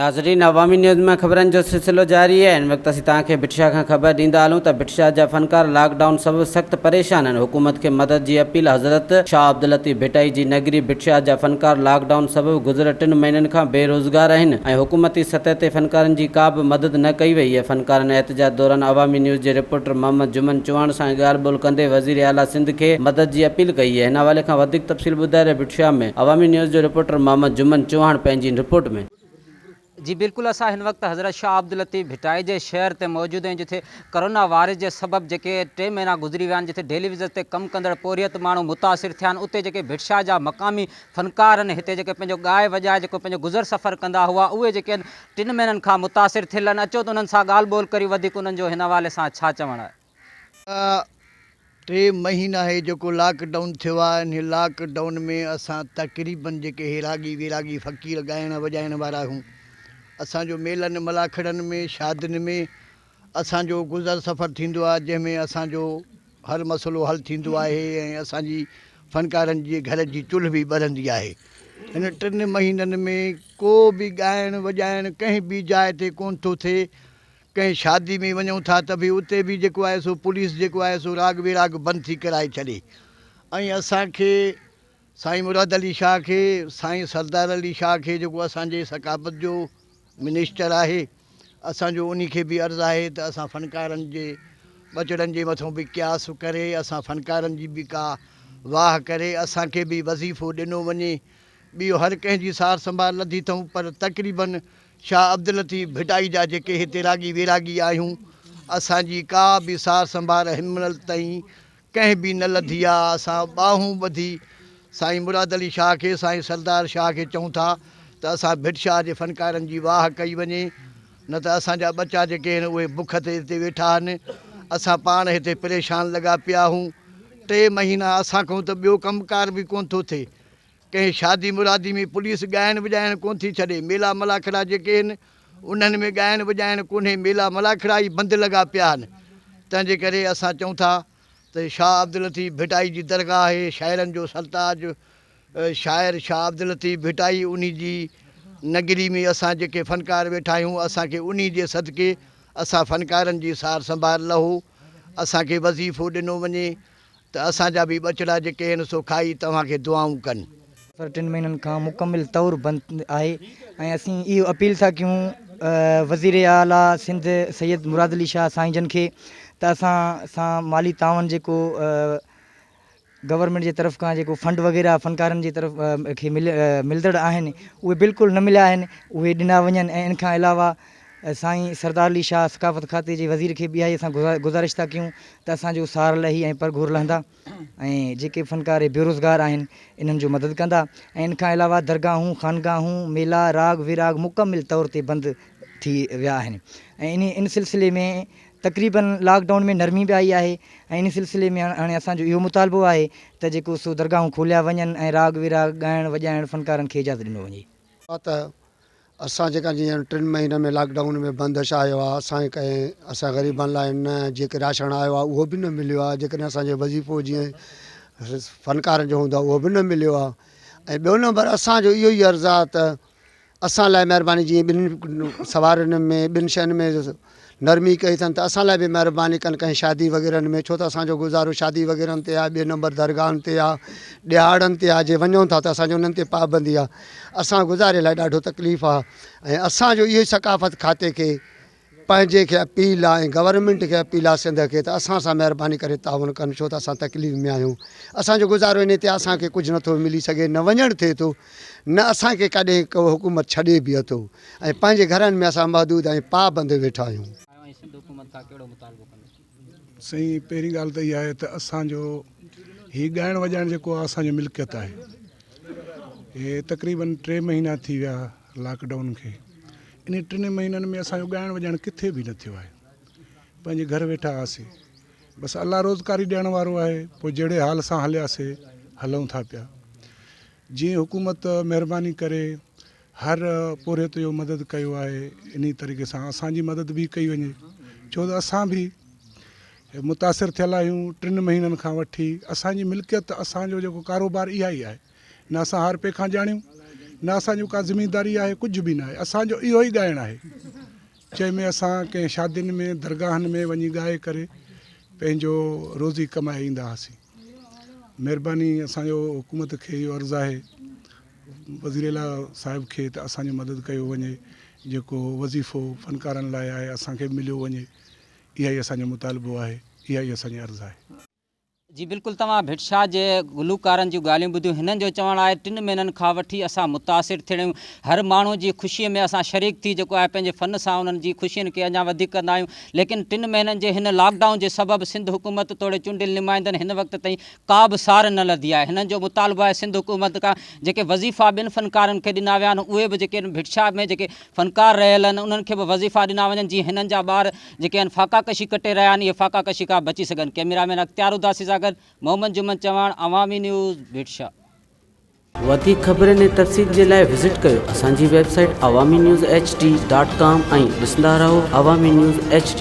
ناظرين عوامي نيوز ۾ خبرن جو سلسلو جاري آهي هن وقت اسين توهان کي ڀٽ شاهه کان خبر ڏيندا هلون ته ڀٽ شاهه جا فنڪار لاڪ ڊائون سبب سخت پريشان آهن حڪومت کي مدد جي اپيل حضرت شاهه عبداللطيف ڀٽائي جي نگري ڀٽ شاهه جا فنڪار لاڪ ڊائون سبب گذريل ٽن مهينن کان بي روزگار آهن ۽ حڪومتي سطح تي فنڪارن جي ڪا به مدد نه ڪئي وئي آهي فنڪارن احتجاج دوران عوامي نيوز جي رپورٽر محمد جمن چوهاڻ سان ڳالهه ٻولهه ڪندي وزير اعليٰ سنڌ کي مدد جي اپيل ڪئي آهي هن حوالي کان وڌيڪ تفصيل ٻڌائي رهيو ڀٽ شاهه ۾ عوامي نيوز جو رپورٽر محمد جمن چوهاڻ پنهنجي رپورٽ ۾. جي بلڪل اسان هن وقت حضرت شاهه عبداللطيف ڀٽائي جي شهر تي موجود آهيون جتي ڪرونا وائرس جي سبب جيڪي ٽي مهينا گذري ويا آهن جتي ڊيلي ويجز تي ڪم ڪندڙ پورهيت ماڻهو متاثر ٿيا آهن اتي جيڪي ڀٽ شاهه جا مقامي فنڪار آهن هتي جيڪي پنهنجو ڳائي وڄائي جيڪو پنهنجو گذر سفر ڪندا هئا اهي جيڪي آهن ٽن مهينن کان متاثر ٿيل آهن اچو ته انهن سان ڳالهه ٻولهه ڪريون وڌيڪ انهن جو هن حوالي سان ڇا چوڻ آهي. ٽي مهينا هي جيڪو لاڪ ڊائون ٿيو آ انهي لاڪ ڊائون ۾ اسان تقريبن جيڪي هي راڳي ويراڳي فقير ڳائڻ وڄائڻ وارا آهيون اسان جو ميلن ملاکڙن ۾ شادين ۾ اسان جو گذر سفر ٿيندو آ جنهن ۾ اسان جو هر مسئلو حل ٿيندو آهي ۽ اسان جي فنڪارن جي گهر جي چلهه به ٻرندي آهي هن ٽن مهينن ۾ ڪو به ڳائڻ وڄائڻ ڪنهن به جاء تي ڪونه ٿو ٿئي ڪنهن شادي ۾ وڃون ٿا ته به اتي به جيڪو آهي سو پوليس جيڪو آهي سو راڳ ويراڳ بند ٿي ڪرائي ڇڏي ۽ اسان کي سائين مراد علي شاهه کي سائين سردار علي شاهه کي جيڪو اسان جي ثقافت جو منسٽر آهي اسان جو انهي کي به عرض آهي ته اسان فنڪارن جي ٻچڙن جي مٿون به قياس ڪري اسان فنڪارن جي به ڪا واهه ڪري اسان کي به وظيفو ڏنو وڃي ٻيو هر ڪنهن جي سار سنڀال لڌي اٿئون پر تقريباً شاهه عبداللطيف ڀٽائي جا جيڪي هتي راڳي ويراڳي آهيون اسان جي ڪا به سار سنڀال هن مهل تائين ڪنهن به نه لڌي آ اسان ٻانهون ٻڌي سائين مراد علي شاهه کي سائين سردار شاهه کي چئون ٿا ته اسان ڀٽ شاهه جي فنڪارن جي واهه ڪئي وڃي نه ته اسان جا ٻچا جيڪي آهن اهي بک تي هتي ويٺا آهن اسان پاڻ هتي پريشان لڳا پيا آهيون ٽي مهينا اسان کان ته ٻيو ڪم ڪار به ڪونه ٿو ٿئي ڪنهن شادي مرادي ۾ پوليس ڳائڻ وڄائڻ ڪونه ٿي ڇڏي. ميلا ملاکڙا جيڪي آهن، انهن ۾ ڳائڻ وڄائڻ ڪونهي. ميلا ملاکڙا ئي بند لڳا پيا آهن. تنهن جي ڪري اسان چئون ٿا ته شاهه عبداللطيف ڀٽائي جي درگاهه آهي، شاعرن جو سرتاج شاعر شاهه عبداللطيف ڀٽائي انهي جي نگري ۾ اسان جيڪي فنڪار ويٺا آهيون، اسان کي انهي جي صدقي اسان فنڪارن جي سار سنڀار لهو، اسان کي وظيفو ڏنو وڃي. ته اسان جا به ٻچڙا جيڪي آهن سو کائي توهان کي دعائون ڪن. سفر ٽن مهينن کان مڪمل طور بند آهي ۽ اسين اهو اپيل ٿا ڪيون وزير اعليٰ سنڌ سيد مراد علي شاهه سائين جن کي ته اسان سان مالي تعاون جيڪو گورنمينٽ جي طرف کان جيڪو فنڊ وغيره فنڪارن جي طرف کي ملندڙ آهن اهي بلڪل نه مليا آهن اهي ڏنا وڃن ۽ ان کان علاوه سائين سردار علي شاهه ثقافت کاتي جي وزير کي به اها ئي اسان گذارش ٿا ڪيون ته اسان جو سار لهي ۽ پرگهور لهندا ۽ جيڪي فنڪار بيروزگار آهن انهن جو مدد ڪندا ۽ ان کان علاوه درگاهون، خانگاهون، ميلا، راڳ ويراڳ مڪمل طور تي بند ٿي ويا آهن ۽ انهي ان سلسلي ۾ تقريبن لاڪ ڊائون ۾ نرمي به آئي آهي ۽ انهي سلسلي ۾ هاڻي اسان جو اهو مطالبو آهي ته جيڪو سو درگاهون کوليا وڃن ۽ راڳ ويراڳ ڳائڻ وڄائڻ فنڪارن کي اجازت ڏنو وڃي. ته اسان جيڪا جيئن ٽن مهينن ۾ لاڪ ڊائون ۾ بندش آيو آ اسان ڪنهن اسان غريبن لاء نه جيڪي راشڻ آيو آ اهو به نه مليو آ جيڪڏهن اسان جو وظيفو جيئن فنڪارن جو هوندو آ اهو به نه مليو آ ۽ ٻيو نمبر اسان جو اهو ئي عرض آ ته اسان لاء مهرباني جيئن ٻن سوارين ۾ ٻن شين ۾ نرمي ڪئي اٿن ته اسان لاء به مهرباني ڪن ڪنهن شادي وغيرن ۾ ڇو ته اسان جو گذارو شادي وغيرن تي آهي ٻئي نمبر درگاهن تي آهي ڏهاڙن تي آهي جي وڃون ٿا ته اسان جو انهن تي پابندي آهي اسان گذاري لاء ڏاڍو تڪليف آهي ۽ اسان جو اهو ئي ثقافت کاتي کي پنهنجي کي اپيل آهي ۽ گورنمينٽ کي اپيل آهي سنڌ کي ته اسان سان مهرباني ڪري تعاون ڪن ڇو ته اسان تڪليف ۾ آهيون اسان جو گذارو انهي تي آهي اسان کي ڪجهه نٿو ملي سگهي نه وڃڻ ٿئي ٿو نه اسان کي ڪڏهن ڪو حڪومت ڇڏي به اٿو ۽ پنهنجي گهرن ۾ اسان محدود ۽ پابند ويٺا آهيون. آهيو ۽ سنڌ حڪومت کان ڪهڙو مطالبو ڪندو؟ سائين پهرين ڳالهه ته اها آهي ته اسان جو هي ڳائڻ وڄائڻ جيڪو آهي اسان جو ملڪيت آهي هي تقريبن ٽي مهينا ٿي ويا لاڪ ڊائون کي انهي ٽنهي مهينن ۾ اسان جو ڳائڻ وڄائڻ ڪٿي به نه ٿيو آهي پنهنجي گهر ويٺا هئاسي بس الله روزڪاري ڏيڻ وارو آهي پوء جهڙي حال سان هلياسي هلون ٿا پيا جيئن حڪومت مهرباني ڪري هر پورهيت جو مدد ڪيو آهي انهي طريقي سان اسان جي مدد به ڪئي وڃي ڇو ته اسان به متاثر ٿيل آهيون ٽن مهينن کان وٺي اسان جي ملڪيت اسان جو جيڪو ڪاروبار اها ئي آهي نه اسان هارپي کان ڄاڻيون نه اسان جو ڪا ذميداري آهي ڪجهه به ناهي اسان جو اهو ئي ڳائڻ آهي جنهن ۾ اسان ڪنهن شادين ۾ درگاهن ۾ وڃي ڳائي ڪري پنهنجو روزي ڪمائي ايندا هئاسين مهرباني اسان جو حڪومت کي اهو عرض آهي وزير اعليٰ صاحب کي ته اسان جو مدد ڪيو وڃي جيڪو وظيفو فنڪارن لاء آهي اسان کي به مليو وڃي اها ئي اسان جو مطالبو آهي اها ئي اسان جي عرض آهي. جي بلڪل توهان ڀٽ شاهه جي گلوڪارن جون ڳالهيون ٻڌيون هنن جو چوڻ آهي ٽن مهينن کان وٺي اسان متاثر ٿيڻ آهيون هر ماڻهو جي خوشي ۾ اسان شريڪ ٿي جيڪو آهي پنهنجي فن سان انهن جي خوشين کي اڃا وڌيڪ ڪندا آهيون ليڪن ٽن مهينن جي هن لاڪ ڊائون جي سبب سنڌ حڪومت توڙي چونڊيل نمائندن هن وقت تائين ڪا به سار نه لڌي آهي هنن جو مطالبو آهي سنڌ حڪومت کان جيڪي وظيفا ٻين فنڪارن کي ڏنا ويا آهن اهي به جيڪي ڀٽ شاهه ۾ جيڪي فنڪار رهيل آهن انهن کي به وظيفا ڏنا وڃن جيئن هنن جا ٻار جيڪي آهن فاقا ڪشي ڪٽي رهيا آهن اهي فاقا ڪشي کان بچي سگهن ڪئميرا مين اختيار اداسي سان گڏ محمد جمن چواڻ عوامي نيوز ڀٽ شاهه. وڌيڪ خبرن ۽ تفصيل جي لاء وزٽ ڪيو اسان جي website Awami news H D dot com ۽ ڏسندا رهو عوامي نيوز ايڇ ڊي.